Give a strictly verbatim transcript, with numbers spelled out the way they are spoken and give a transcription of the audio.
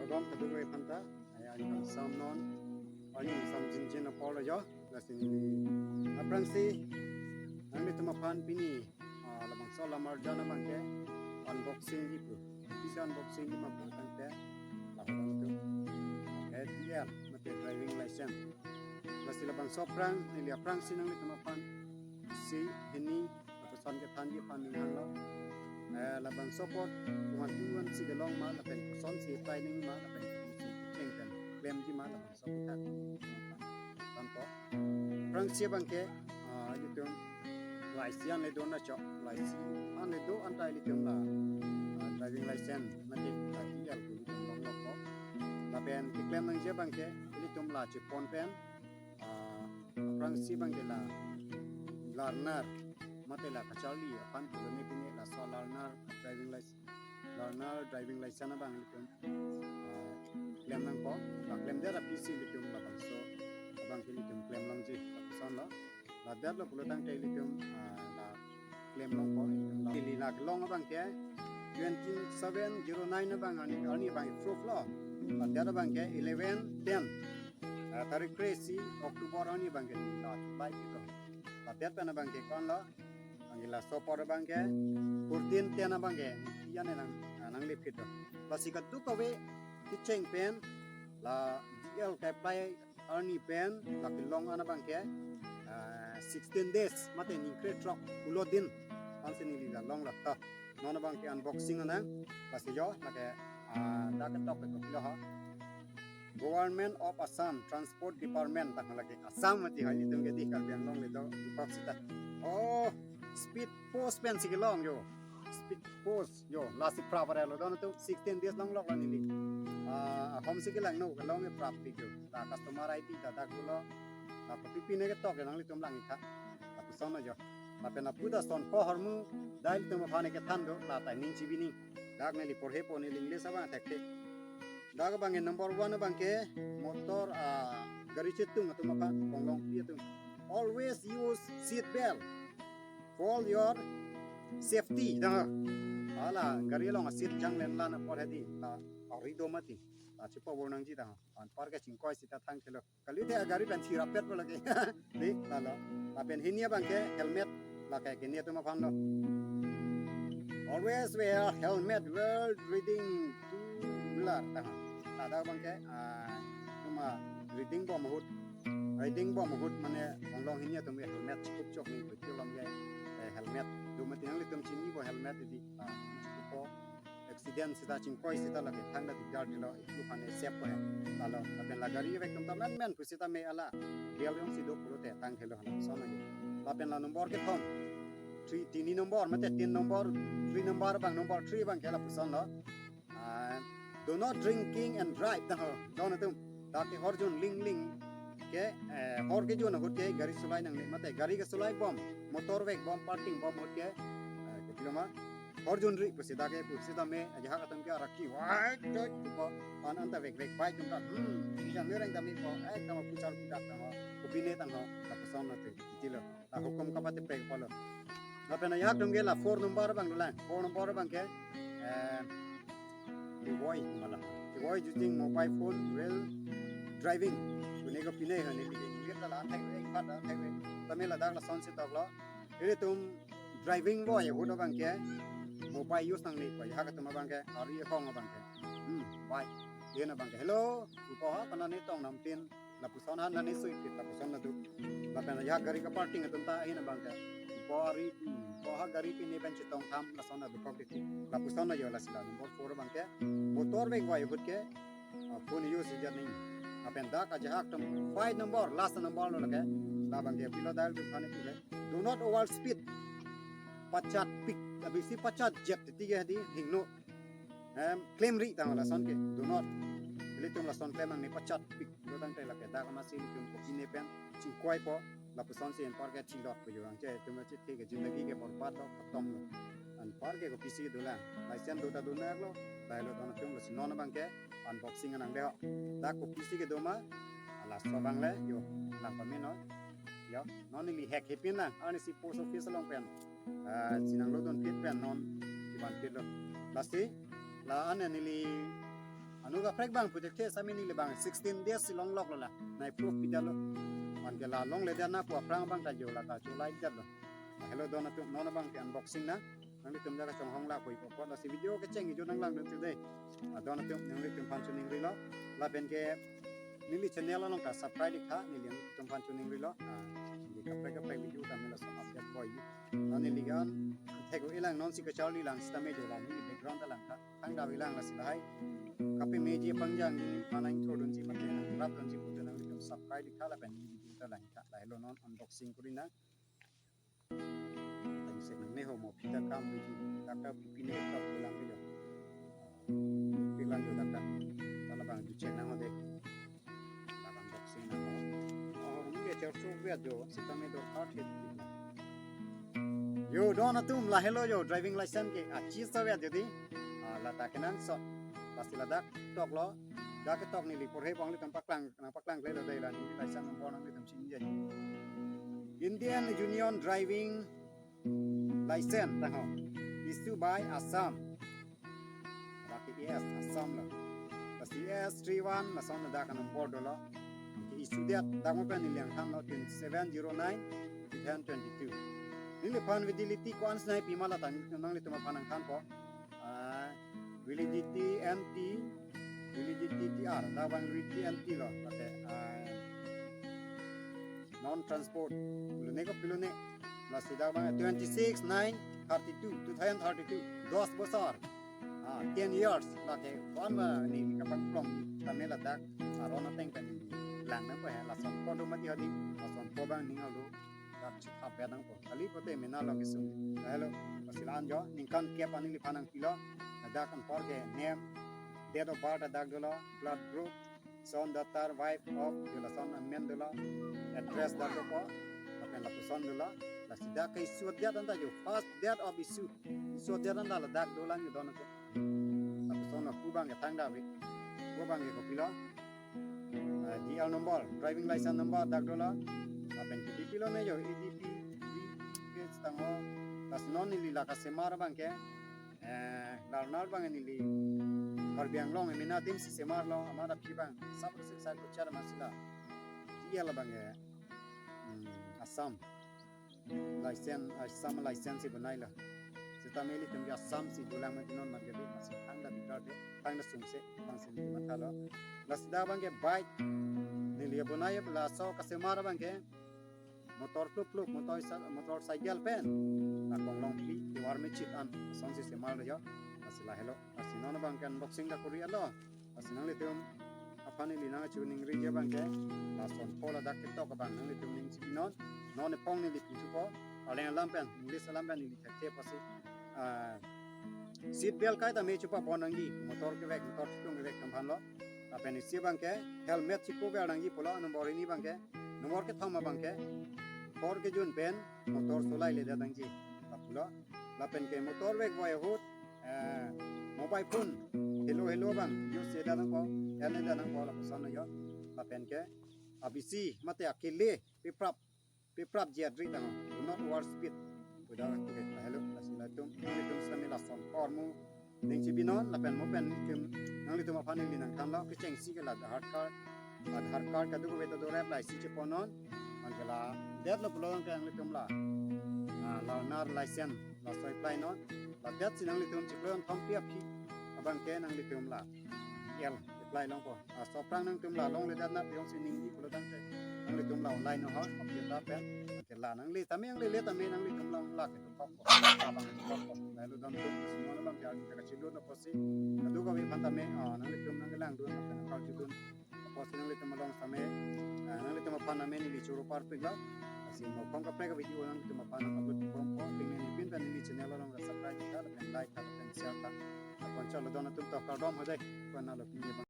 Kardom kadokave aphanta, ai, ai, kangsam non, arni kangsam jinjin apor lo jo, lasi neli aphrangsi nanglitum aphan pini, ah, labangso lamar jan abangke unboxing ji pu. Pisi unboxing ji ma pu tangte, labangso A D L, mate driving license. Lasi labangso aphrang, neli aphrangsi nanglitum aphan isi hini, lapuson kethanji aphan ning hanglo. Eh, labangso apot, komantu ansi kelong ma, lapen kosonsi apply nangji ma, lapen kosonsi kecheng pen klemji ma, labangso aphuthak. Tangte aphrangsi abangke, ah, ilitum laisi an le dona chok, laisi an le do anta ilitum la, ah, driving license, mate la D L pu ilitum longlokpo. Lapen keklem nangji abangke, ilitum la chepon pen, ah, aphrangsi abangke la learner, mate la kacharli aphan pulo ne pine laso learner driving license, learner driving license abang ilitum, ah, klem nangpo, la klemdet aphi si ilitum labangso abangke ilitum klem longji, lapuson lo. La det lo pulo tangte ilitum, ah, la klem longpo, ilitum la. Neli la kelong abangke twenty seven zero nine abang arni, arni abang approve lo. La det abangke eleven ten, ah, tarik kre-isi October arni abangke la apply kito. La det pen abangke konlo, anke laso apor abangke fourteen ten abangke, iyan nang, ah, nanglephit lo. Lasi kadokave kecheng pen la D L ke-apply arni pen la kelong an abangke, ah, sixteen days, mate ningkre throk pulo din, ansi neli la longlo to. Non abangke unboxing nang, lasi jo, lake, ah, dak ketok ke kopilo ha. Government of Assam Transport Department, tang lake Assam mati ha, ilitum ke di Karbi Anglong le do, dukok seta. Oh, speed post pensi kelong jo. Speed post jo, lasi prap arelo don atum, sixteen days longlok lo neli. Ah, ahom si kelangno, kelong e prap pi jo. La customer I D ta dak lo. La kopi pine ketok ke nanglitum lang-ik tha. Lapuson lo jo. Lapen lapu ta son ko hormu, dai ilitum aphan kethan do, la ta ning chibi ning. Dak neli porhepo, neli English abang thekthe. Dak abangke number one abangke motor, ah, gari chetung atum aphan, konglongpi atum. Always use seat belt for your safety. Dah. Hala gari along a-seat janglen lan apor hedi, la ari do mati. La chepabor nangji dah. Anparke chingkoi seta thangthelo. Kalite agari pen thirapet lo lake. Di, lalo. Lapen hini abangke helmet, lake kini atum aphan lo. Always wear helmet while riding two wheeler. Tama. Ladak abangke, ah, cuma riding bom ahut. Riding bom ahut mane konglong hini atum ke helmet chikup chok ni, betul lam ke, eh, helmet. Do mati nanglitum chinipo helmet di. Ah, chikup po. Accident seta chingkoi seta lake thangta dikdar dilo, itu hane sep ko he. Lalo, lapen la gari vek atum ta menmen pu seta me ala. Bial jongsi do pulote thangthelo, halason ajo. Lapen la number kethom. Three, tini number, mate tin number, three number abang, number three abangke lapuson lo. Ah, do not drinking and drive, dah ho. Don atum. Dak ke hor jun ling ling ke, eh, hor kejun ahut ke gari sulai nangne, mate gari kesulai bom, motor vek bom, parking bom ahut ke, eh, kopilo ma, hor junri pusi dak ke pusi tame, ajahak atum ke araki, wai, doi, ko, an anta vek vek bai atum ta, hmm, yang lereng tame ko, eh, tama puchar pudak tama, kopine tang ho, lapuson lo te, iti lo, la hukum kapatepek pulo. Lapen ajahak atum ke la four number abang dolang, four number abang ke, eh, avoid mala, avoid using mobile phone while driving. Kune kopine hane bigi, bigi ta la thek vek, phat thek vek. Tame ladak lason si toklo. Ilitum driving bom ahut abangke mobile use nangnepo, ajahak atum abangke, ari ahong abangke. Hmm, bai. Yen abangke, "Hello, upo ha, pana ne tong nam tin?" Lapuson han nani sui pit, lapuson nadu. Lapen ajahak gari keparking atum ta ahin abangke. Upo ari, hmm, upo ha gari pine pen chetong tham, lason nadu kok diti. Lapuson ajo lasi la number four abangke. Motor vek bom ahut ke, ah, phone use ejat nangji. Lapen dak ajahak atum five number, last number lo lake. Labangke pilo dial tu phane pu ke. Do not overspeed. Pachat pik, abisi pachat jet titi ke di hingno. Em, klemri tang lason ke. Do not. Ilitum lason klem nangne, pachat pik. Lo tangte lake dak amatsi ilitum kopine pen chingkoipo. Lapuson si anparke chilot po jo, anke itum chethe ke jindagi ke borbad lo, khatam lo. Anparke kopisi dolang. License do ta do nanglo. Dai lo don atum, lasi non abangke unboxing nang dei ho. Dak kopisi kedo ma, laso abang le, jo, lang pamino. Jo, non neli hek hepin lang, arnisi post office along pen, ah, chinang lo don pit pen non, chiban pit lo. Lasi, la an neli Anu kaprek abang pu thekthe sami neli abang sixteen days si longloklo la. Nai proof pidetlo. Anke la longledet na pu aphrang abang ta jo la ta cholai detlo. Hello don atum, non abangke unboxing nang. Nanglitum jaka chonghong la koi po lasi video kecheng ijo nanglangdun tu dei. Ah, don atum nanglitum aphan choningrilo. Lapen ke neli channel along ta subscribe ik tha, neli nanglitum aphan choningrilo. Ah, neli kaprek kaprek video ta mela so update koi. Neli kan thek-o-e lang, non si kacharli lang sitame jo lang neli background ta lang tha. Thangta avelang lasi lahai. Kapemeji pangjang neli aphan nang thurdunji mate nangrapdunji pute nanglitum subscribe ik tha lapen neli video ta lang tha. Lahelo non unboxing kuri nang. Tang sek nang ne ho mo pita kam doji. Dakta pipi ne tok pulang ke jo. Pilang jo dakta. Tala abang ju chek nang ho dei. Abang unboxing nang ho. Oh, mungkin char su biat jo. Sitame dorkar chet. Yo, don atum, lahelo jo driving license ke achi sa biat jo dei. Ah, la ta kenangsot. Lasi ladak toklo. Dak ketok neli porhe bang nelitum paklang, nangpaklang klelo dei la neli license number nanglitum chinine. Indian Union Driving License tang ho. Issued by Assam. Lake A S Assam lo. Lasi A S three one lason dak number dolo. Ke issue date dak mo pen neli nangthanlo twenty-seven zero nine twenty twenty-two. Neliphan validity ko-an si nai pima la ta nanglitum aphan nangthanpo. Ah, validity N T, validity T R, dak abang validity N T lo, mate, ah, non transport. Pilone ko pilone. Lasi dak abang twenty-six nine thirty-two, two thousand thirty-two, dos bosor. Ah, ten years, lake ko-an ma neli kapangplong tame ladak aron ateng pen neli lang nangpo he, lason ko do mati hadi, lason ko abang ning alo. Dak chithap bet nangpo. Kali pote mena lo kesung. Lahelo, lasi la-an jo, ningkan kep an neliphan nangpilo. Dak anpor ke name, date of birth dak dolo, blood group, son, daughter, wife of, jo lason amen dolo, address dak dopo, lapen lapuson dolo. Lasi dak ke issue date anta jo, first date of issue. Issue date anta ladak dolang jo don ko. Lapuson lapu abang ke thangta ave. Ko abang ke kopilo. Ah, D L number, driving license number dak dolo. Lapen K T P lo ne jo, A D P, V P H tang ho. Lasi non neli la kasemar abang ke, eh, la learner abang neli Karbi Anglong emena adim si semarlo, amat aphi abang sab sik sa kuchar masila. D L abang ke, hmm, Assam license, Assam license si bonai lo. Sitame ilitum ke Assam si dolang mati non margedi masih thangta bikar de, thangta sungse abang si neli mathalo. Lasi dak abang ke bike neli bonai laso kasemar abang ke motor plup plup, motor sa-, motorcycle pen. Na konglong pi, kewar mechit an, son si semar lo jo. Lasi lahelo. Lasi non abang ke unboxing dak kuri alo. Lasi nanglitum aphan neli nangchiningri abang ke, lason ko ladak ketok abang nanglitum ning chipinon. Non ephong neli pithupo, arleng alam pen, English alam pen neli thekthe apotsi. Ah, seat belt kaita me chepapon nangji, motor kevek, motor chitung kevek atum aphan lo. Lapen isi abang ke, helmet chepaver nangji pulo, number hini abang ke, number kethom abang ke, por kejun pen, motor solailedet nangji, lapulo. Lapen ke motor vekvoi ahut, eh, mobile phone, helo helo abang, use ledet nangpo, el ledet nangpo, lapuson lo jo. Lapen ke, abisi, mate akele, peprap, peprap jiat ri tang ho, do not over speed. Pu dak ke, lahelo, lasi latum, nanglitum sitame lason ko armu ning chipinon, lapen mo pen nelitum, nanglitum aphan neli nangthanlo, kechengsi ke la Aadhaar card, Aadhaar card kadokave ta dorep la isi cheponon, anke la det lo pulo abang ke nanglitum la, ah, learner license laso apply non, la det si nanglitum chiklo thompi aphi abang ke nanglitum la L apply longpo. Ah, so aphrang nangtum la longledet na pi jongsi ningji pulo tangte, nanglitum la online non ho, computer pen. Ke la nangli tame, nanglile tame nanglitum la la ke to kok. Abang to kok. Lahelo don atum, si non abang ke arni kachidun apotsi. Kadokave aphan tame, ah, nanglitum nangkelangdun, nangkal chidun apotsi nanglitum along tame, ah, nanglitum aphan tame neli choro parpiklo. Lasi mo kong kaprek video nanglitum aphan nang upload bompo, pini neli pin pen neli channel along subscribe tha, lapen like tha, lapen share tha. Apon chalo don atum to kardom ho dei, ko-an lo pini abang.